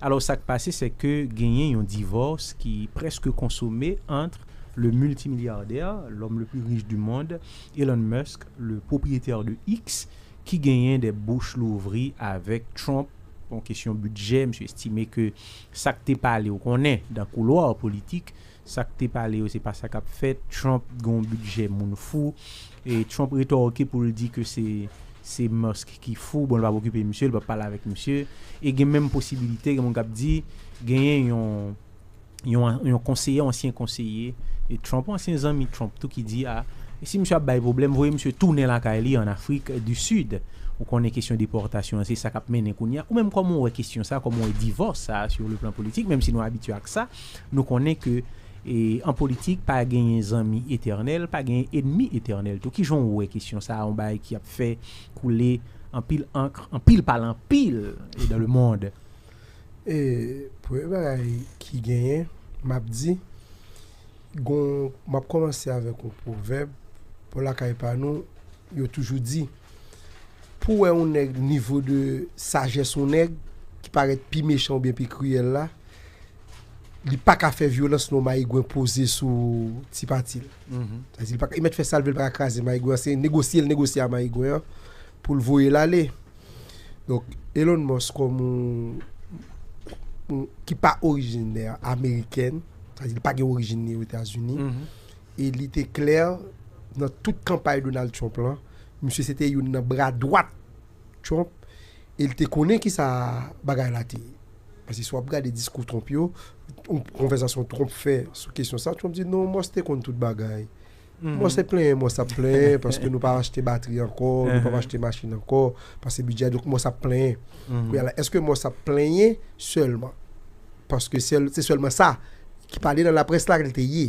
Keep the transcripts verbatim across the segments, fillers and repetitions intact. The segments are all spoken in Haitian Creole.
Alò, sa k pase, se ke genyen yon divòs ki prèske konsome ant le multimilyardè, l'homme le plus riche du monde, Elon Musk, le propriétaire de X, ki genyen de bouch louvri avèk Trump. Bon, kesyon bidjè, misye estime ke sa k te pale, ou konnen, dan koulwa politik, sa k te pale yo, se pa sa k ap fèt. Trump gen yon bidjè moun fou. E Trump retòke pou l di ke se, se Musk ki fou. Bon, l p ap okipe misye, l p ap pale avèk misye. E gen menm posibilite, gen moun k ap di, genyen yon, yon, yon konseye, ansyen konseye, e Trump, ansyen zanmi Trump tou ki di, a, e si misye ap bay pwoblèm, voye misye tounen lakay li an Afrik di Sid. Ou konnen kesyon depòtasyon an, se sa k ap mennen kounye a. Ou menm, kòman w wè kesyon sa, kòman w wè divòs sa, sur le plan politik, menm si nou abitye ak sa, nou konnen ke, e, an politik, pa genyen zanmi etènèl, pa genyen ènmi etènèl tou. Kijan w wè kesyon sa, yon bagay ki ap fè koule anpil ankr, anpil pale anpil, e, dans le monde? E, premye bagay ki genyen, m ap di, gon, m ap kòmanse avèk yon pwovèb, bò lakay pa nou, yo toujou di, pou w wè yon nèg nivo de sajès yon nèg ki parèt pi mechan oubyen pi kriyèl la, li pa ka fè vyolans non mayigwen poze sou ti pati l. Sa di, li pa ka, li mèt fè sa l vle, li pa ka kraze mayigwen an, se negosye l negosye a mayigwen an pou l voye l ale. Donk, Elon Musk kòm yon, yon, ki pa orijinè amerikèn, sa di, li pa gen orijin li Ozetazini, e li te klè nan tout kanpay Donald Trump lan, misye se te youn nan bra dwat Trump, e li te konnen kisa bagay la te ye. Paske si w ap gade diskou Trump yo, yon konvèsasyon Trump fè sou kesyon sa, Trump di, non, Musk te konn tout bagay. Musk te plenyen, Musk ap plenyen, paske nou pa achte batri ankò, nou pa achte machin ankò, paske bidjè, donk Musk ap plenyen. Kounye a la, èske Musk ap plenyen sèlman? Paske sèl, se sèlman sa ki pale nan laprès la ke l te ye.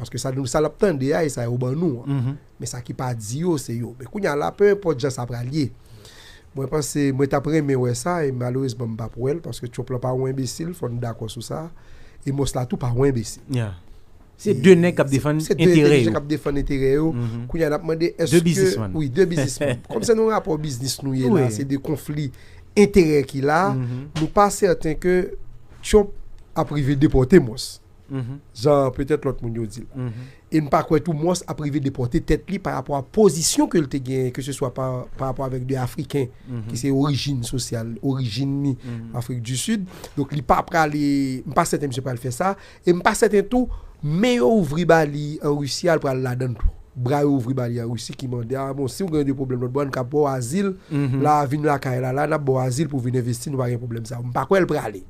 Paske sa nou, sa l ap tande a, e sa yo ban nou an. Men sa ki pa di yo, se yo. Men kounye a la, pe enpòt jan sa pral ye. Mwen panse, mwen t ap renmen wè sa, e malerezman m p ap wè l, paske Trump lan pa yon enbesil, fò n dakò sou sa. E Musk la tou pa yon enbesil. Se de nèg k ap defann enterè yo. Se de nèg k ap defann enterè yo. Kounye a n ap mande, èske, wi, de biznismann. Kòm se nan rapò biznis nou ye la, se de konfli enterè ki la, nou pa sèten ke Trump ap rive depòte Musk. Jan petèt lòt moun yo di l. E n pa kwè tou Musk ap rive depòte tèt li pa rapò a pozisyon ke l te genyen, ke se swa pa, pa rapò avèk de Afriken, ki se orijin sosyal, orijin li, Afrik di Sid. Donk, li pa prale, m pa sèten misye pral fè sa. E m pa sèten tou, men yo ouvri ba li an Risi a, l pral ladan l tou. Bra yo ouvri ba li an Risi ki mande, a, bon, si w gen de pwoblèm lòt bò, n ka ba w azil, la, vin lakay la, la, n ap ba w azil pou w vin envesti, nou pa gen pwoblèm sa. M pa kwè l prale.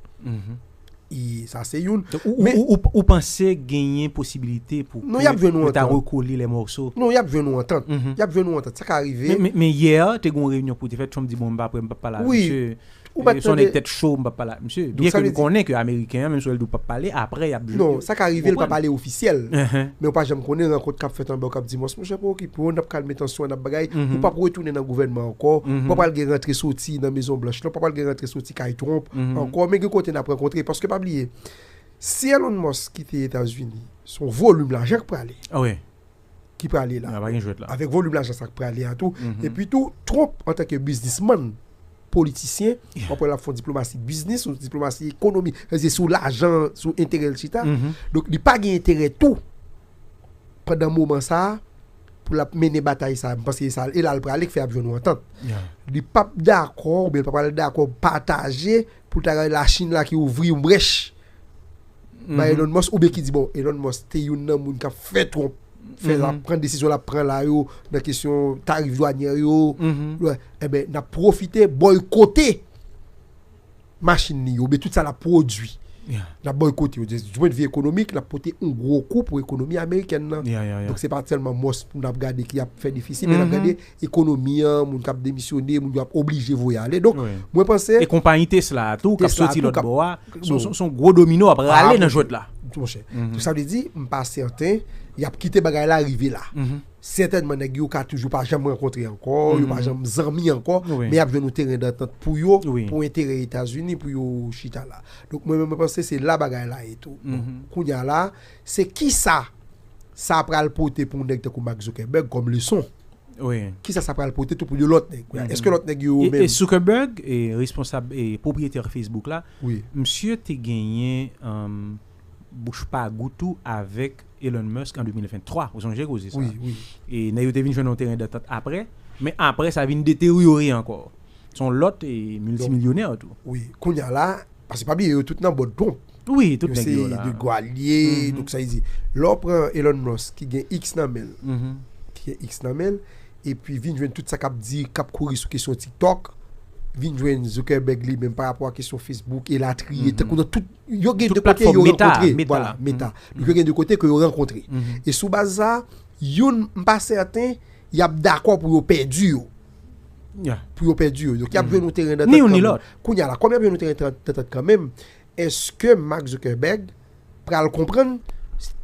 E sa se youn. Ou, ou, men ou, ou, ou panse genyen posibilite pou ke yo ta rekole lè mòso? Non, y ap jwenn yon antant. Y ap jwenn yon antant. Sa ka rive. Men, men, men yè, te gen yon reyinyon pou te fèt, Trump di, bon, m pa prè, m p ap pale avèk misye. Ou pa tande. Se yon nèg tèt cho, m p ap pale ak misye. Byen ke nou konnen ke Ameriken an, menm si w wè l di w p ap pale, aprè, y ap konprann. Non, sa ka rive, l pa pale ofisyèl. Men w pa janm konnen rankont k ap fèt anba, w k ap di, mons, monchè, pa okipe w, n ap kalme tansyon an, n ap bagay. Ou p ap retounen nan gouvènman ankò. Ou pa pral gen rantre soti nan Mezon Blanch lan, ou pa pral gen rantre soti kay Trump ankò. Men gen kote n ap rankontre. Paske pa bliye, si Elon Musk kite Etazini, se yon volim lajan k prale. Ki prale la. Avèk volim lajan sa k prale a tou. Epi tou, Trump, antanke biznismann, politisyen, w ap wè l ap fè yon diplomasi biznis, yon diplomasi ekonomi. Sa vle di, se sou lajan, sou enterè l chita. Donk, li pa gen enterè tou, pandan moman sa a, pou l ap mennen batay sa a. M panse se sa, e la l prale, k fè y ap jwenn yon antant. Li p ap dakò, oubyen l pa pral dakò pataje, pou l ta gade Lachin la ki ouvri yon brèch ba Elon Musk, oubyen ki di, bon, Elon Musk te youn nan moun k ap fè Trump fè, l ap pran desizyon l ap pran la yo, nan kesyon tarif dwanyè yo. Enben, n ap pwofite bòykote machin li yo, oubyen tout sa l ap pwodui. N ap bòykote yo. Du point de vue économique, l ap pote yon gwo kou pou ekonomi amerikèn nan. Donk, se pa sèlman Musk pou n ap gade ki ap fè defisi, men n ap gade ekonomi an, moun k ap demisyone, moun yo ap oblije voye ale. Donk, mwen panse. E konpayi Tesla a tou, k ap soti lòtbò a, se yon gwo domino ap rale nan jwèt la. Monchè. Donk, sa vle di, m pa sèten, y ap kite bagay la rive la. Sètènman, nèg yo ka toujou pa janm rankontre ankò, yo pa janm zanmi ankò, men y ap jwenn yon teren dantant pou yo, pou enterè Etazini, pou yo chita la. Donk, mwen menm, mwen panse se la bagay la ye tou. Kounye a la, se kisa sa pral pote pou yon nèg tankou Mark Zuckerberg kòm leson. Wi. Kisa sa pral pote tou pou de lòt nèg? Èske lòt nèg yo menm? E Zuckerberg, e responsab e pwopriyetè Facebook la, misye te genyen um, bouch pa gou tou avèk Elon Musk an de mil venntwa. Ou sonje koze sa? Wi, wi. E nèg yo te vin jwenn yon teren dantant apre, men apre sa vin deteryore ankò. Se yon lòt e miltimilionè tou. Wi, kounye a la, paske pa bliye yo tout nan bòd Trump. Wi, tout nèg yo la. De gwa l ye, donk sa vle di, lè w pran Elon Musk ki gen X nan men l, ki gen X nan men l, epi vin jwenn tout sa k ap di, k ap kouri sou kesyon TikTok, vin jwenn Zuckerberg li menm pa rapò a kesyon Facebook, elatriye, tankou nan tout, yo gen de kote yo rankontre, vwala, Meta. Donk yo gen de kote ke yo rankontre. E sou baz sa, youn, m pa sèten, y ap dakò pou yo pèdi yo. Pou yo pèdi yo. Donk y ap jwenn yon teren dantant kanmenm. Kounye a la, kòm y ap jwenn yon teren dantant kanmenm, èske Mark Zuckerberg pral konprann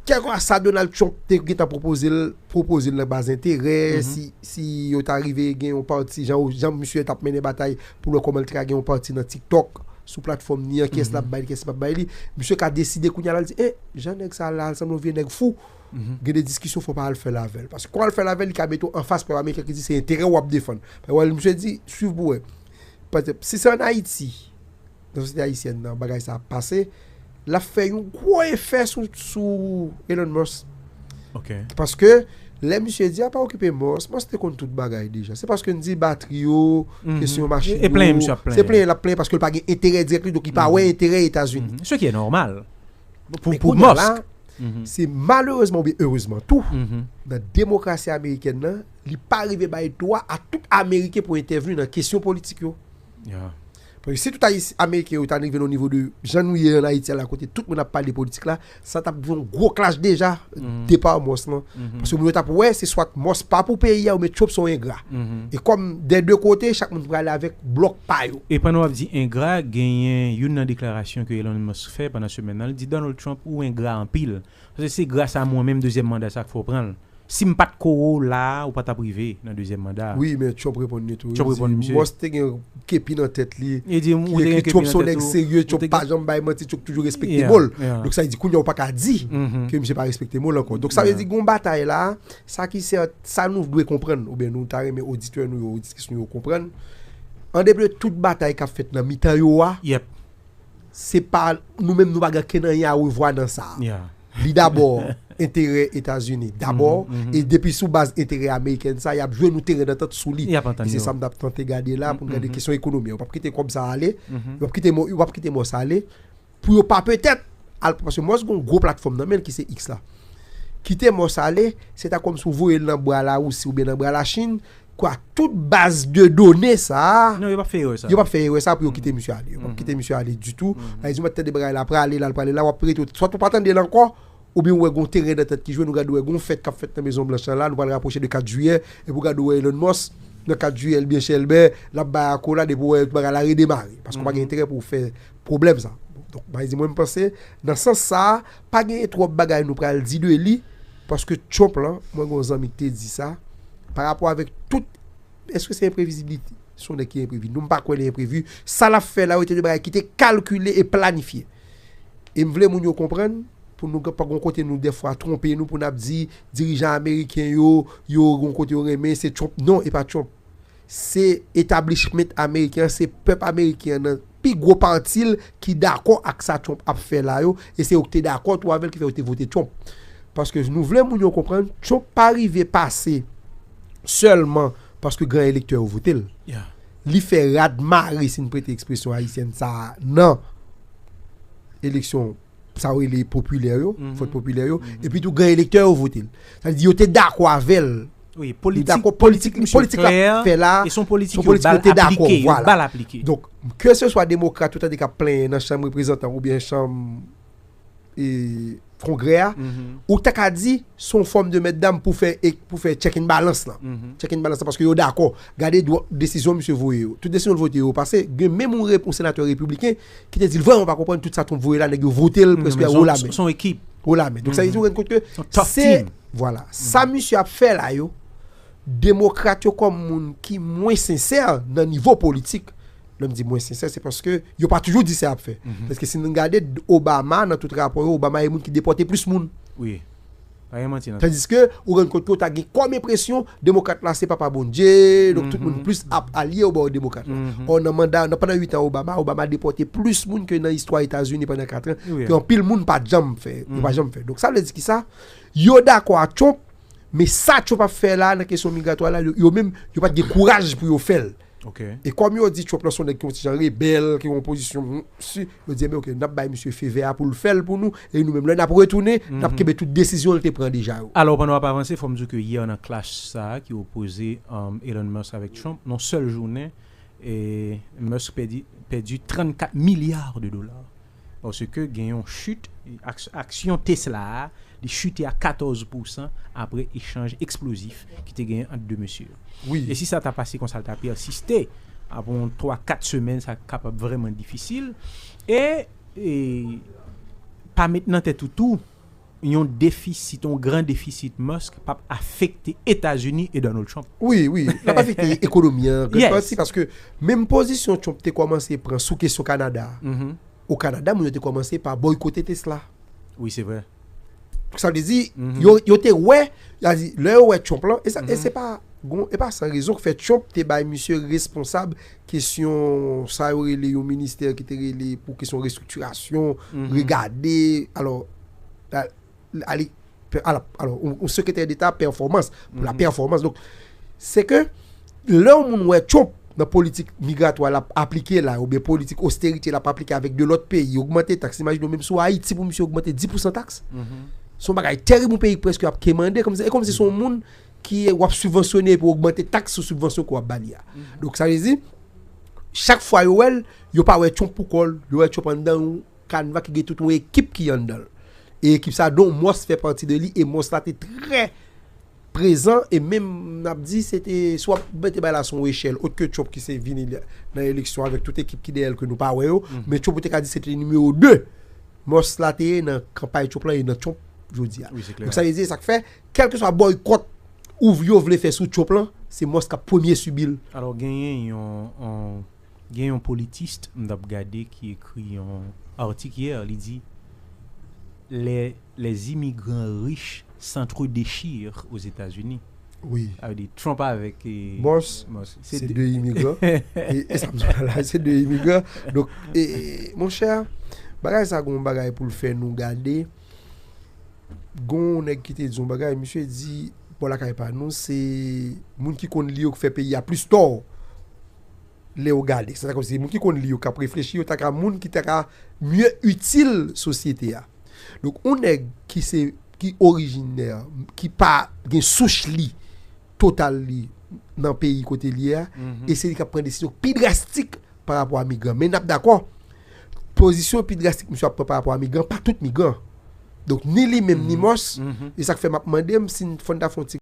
kèlkeswa sa Donald Trump te gentan pwopoze l, pwopoze l nan baz enterè, si, si yo ta rive gen yon pati, jan, jan misye t ap mennen batay pou l wè kòman l te ka gen yon pati nan TikTok, sou platfòm ni an, kiyès l ap bay li, kiyès l p ap bay li, misye ka deside kounye a la, l di, eh, jan nèg sa la, l sanble yon vye nèg fou, gen de diskisyon fò w pa al fè l avè l. Paske kòm w al fè l avè l, li ka mete w anfas pèp ameriken ki di se enterè w w ap defann. Paske misye di, swiv pou wè. Pa egzanp, si se ann Ayiti, nan sosyete ayisyèn nan, bagay sa ap pase, l ap fè yon gwo efè sou, sou Elon Musk. Paske, lè misye di, a pa okipe Musk, Musk te konn tout bagay deja. Se paske n di batri yo, kesyon machin yo, se plenyen l ap plenyen paske l pa gen enterè dirèk li, donk li pa wè enterè Etazini. Ce qui est normal. Pou, pou Musk. Men kounye a la, se malerezman oubyen erezman tou, nan demokrasi amerikèn nan, li pa rive bay dwa a tout Ameriken pou entèvni nan kesyon politik yo. Paske si tout Ayis-, Ameriken yo ta rive nan nivo de jan nou ye ann Ayiti a la, kote tout moun ap pale politik la, sa t ap yon gwo clash deja, depa Musk lan. Paske moun yo t ap wè, se swat Musk pa pou peyi a, oubyen Trump se yon engra. E kòm dè de kote, chak moun prale avèk blòk pa yo. E pandan w ap di engra, genyen youn nan deklarasyon ke Elon Musk fè pandan semèn nan, li di Donald Trump ou engra anpil. Paske se gras a mwen menm dezyèm manda sa k fè w pran l. Si m pa t kore w la a, ou pa t ap rive nan dezyèm manda a. Wi, men Trump reponn li tou. Trump reponn misye. Musk te gen kepi nan tèt li. Li di ou te gen kepi nan tèt ou. Trump se yon nèg serye, Trump pa janm bay manti, Trump toujou respekte mo l. Donk sa vle di kounye a ou pa ka di ke misye pa respekte mo l ankò. Donk sa vle di gen yon batay la, sa ki sè, sa nou dwe konprann, oubyen nou ta renmen oditè nou yo, oditris nou yo konprann, an depi de tout batay k ap fèt nan mitan yo a, se pa nou menm nou pa gen kenn anyen a revwa nan sa. Li dabò enterè Etazini, dabò, e depi sou baz enterè ameriken sa, y ap jwenn yon teren dantant sou li. E se sa m t ap tante gade la, pou n gade kesyon ekonomi an. Yo p ap kite kòb sa ale, yo p ap kite mo, yo p ap kite mo sa ale, pou yo pa petèt al, paske Musk gen yon gwo platfòm nan men l ki se X la. Kite Musk ale, se ta kòmsi w voye l nan bra Larisi oubyen nan bra Lachin, kwa tout baz de done sa a, non, yo p ap fè erè sa. Yo p ap fè erè sa pou yo kite misye ale. Yo p ap kite misye ale ditou. Sa vle di, w ap tande bagay la prale la, l prale la, w ap rete, swa w pa tande l ankò, oubyen w wè gon teren dantant ki jwenn, ou gade w wè gon fèt k ap fèt nan Mezon Blanch lan la, nou pral rapwoche de kat jiyè, epi w gade w wè Elon Musk, nan kat jiyè, l byen chèlbè, l ap bay akolad, epi w wè bagay la redemare, paske w pa gen enterè pou w fè pwoblèm sa. Donk, sa vle di, mwen, m panse, nan sans sa a, pa genyen twòp bagay nou pral di de li, paske Trump lan, mwen gen yon zanmi ki te di sa, pa rapò avèk tout, èske se enprevizibilite? Se yon nèg ki enprevi. Non, m pa kwè li enprevi. Sa l ap fè la yo te de bagay ki te kalkile e planifye. E m vle moun yo konprann, pou nou pa gon kote nou dèfwa twonpe nou, pou n ap di dirijan ameriken yo, yo gon kote yo renmen, se Trump. Non, e pa Trump. Se etablishment ameriken an, se pèp ameriken an nan pi gwo pati l ki dakò ak sa Trump ap fè la yo, e se yo ki te dakò tou avè l ki fè yo te vote Trump. Paske nou vle moun yo konprann, Trump pa rive pase sèlman paske gran elektè yo vote l. Li fè radmare, si n prete ekspresyon ayisyèn sa a, nan eleksyon, sa yo rele popilè yo, vòt popilè yo, epi tou gran elektè yo vote l. Sa vle di yo te dakò avè l. Wi, politik, politik misye klè, e se yon politik yo ba l aplike, yo ba l aplike. Donk, ke se swa demokrat yo tande k ap plenyen nan chanm reprezantan oubyen chanm e, Kongrè a, ou ta ka di, se yon fòm de mètdam pou fè, e, pou fè check and balance lan. Check and balance lan, paske yo dakò. Gade dwa, desizyon misye voye yo. Tout desizyon l vote yo pase, gen menm yon rep-, yon senatè repibliken ki te di l vrèman pa konprann tout sa Trump voye la, nèg yo vote l prèske o la men. Se yon ekip. O la men. Donk, sa vle di, ou rann kont ke se, vwala, sa misye ap fè la yo, demokrat yo kòm moun ki mwen sensè nan nivo politik, lè m di mwen sensè, se paske yo pa toujou di sa y ap fè. Paske si nou gade Obama, nan tout rapò yo, Obama e moun ki depòte plis moun. Wi. Pa gen manti nan. Tandiske ou rann kont ke w ta gen kòm enpresyon demokrat la se papa Bondye, donk tout moun plis ap alye obò demokrat la. Or nan manda, nan pandan uit an Obama, Obama depòte plis moun ke nan istwa Etazini pandan kat an, ke anpil moun pa janm fè, yo pa janm fè. Donk sa vle di ki sa? Yo dakò ak Trump, men sa Trump ap fè la nan kesyon migratwa la, yo, yo menm, yo pa t gen kouraj pou yo fè l. Ok. E kòm yo di Trump lan se yon nèg ki yon ti jan rebèl, ki yon pozisyon, si, yo di, enben, ok, n ap bay misye fevè a pou l fè l pou nou, e nou menm, lè n ap retounen, n ap kenbe tout desizyon l te pran deja yo. Alò, pandan w ap avanse, fò m di w ke yè nan clash sa a ki opoze um, Elon Musk avèk Trump, nan sèl jounen, e Musk pèdi, pèdi trannkat milya de dola. Paske gen yon chit, aks- aksyon Tesla a, li chite a katòz pousan apre echanj eksplozif ki te genyen ant de mesye yo. Wi. E si sa ta pase konsa, l ta pèsiste apre yon twa kat semèn, sa kapab vrèman difisil. E, e pa met nan tèt ou tou, yon defisit, yon gran defisit Musk p ap afekte Etazini e Donald Trump. Wi, wi. L ap afekte ekonomi an, Yes. Pati, paske menm pozisyon Trump te kòmanse pran sou kesyon Kanada a, Mhm. o Kanada, moun yo te kòmanse pa bòykote Tesla. Wi, se vre. Sa vle di, Mhm. yo, yo te wè, y a di, lè yo wè Trump lan, e, sa, e se pa, gon, e pa san rezon k fè Trump te bay misye responsab kesyon sa yo rele yon ministè ki te rele pou kesyon restriktirasyon, Mhm. regade, alò, la, ale, pe- ala- alò, yon, yon sekretè deta pèfòmans, pou la pèfòmans. Donk, se ke lè yon moun wè Trump nan politik migratwa l ap aplike la, oubyen politik osterite l ap aplike avèk de lòt peyi, ogmante taks. Imajine w, menm sou Ayiti, pou misye ogmante dis pousan taks. Se yon bagay tèrib, yon peyi k prèske ap kemande, kòmsi, e kòmsi se yon moun ki w ap sibvansyone epi w ogmante taks sou sibvansyon ke w ap ba li a. Donk, sa vle di, chak fwa yo wè l, yo pa wè Trump pou kò l, yo wè Trump anndan yon kanva ki gen tout yon ekip ki anndan l. E ekip sa, don Musk fè pati de li, e Musk la te trè prezan, e menm, n ap di, se te, si w ap mete bagay la sou yon echèl, ot ke Trump ki se vini nan eleksyon avèk tout ekip ki dèyè l ke nou pa wè yo, men Trump ou te ka di se te nimewo de. Musk la te ye nan kanpay Trump lan e nan Trump jodi a. Wi, se klè. Donk, sa vle di, sa k fè, kèlkeswa bòykòt ou yo vle fè sou Trump lan, se Musk k ap premye sibi l. Alò, genyen yon, yon, gen yon politis m t ap gade ki ekri yon atik yè, li di les, les immigrants riches s'entre-déchirent aux États-Unis. Wi. Sa vle di Trump avèk e, Musk, Musk. Se de imigran. E, e sa m di la, se de imigran. Donk, e, e, monchè, bagay sa gon bagay pou l fè nou gade. Gon nèg ki te di yon bagay, misye di, bò lakay pa nou, se moun ki konn li yo k fè peyi a plis tò. Lè w gade, se ta kòmsi moun ki konn li yo k ap reflechi, yo ta ka moun ki ta ka mye itil sosyete a. Donk, yon nèg ki se, ki orijinè, ki pa gen souch li, total li, nan peyi kote li ye a, e se li k ap pran desizyon pi drastik pa rapò a migran. Men n ap dakò, pozisyon pi drastik misye ap pran pa rapò a migran, pa tout migran. Donk, ni li menm, ni Musk, e sa k fè m ap mande m si n fò n ta fè yon ti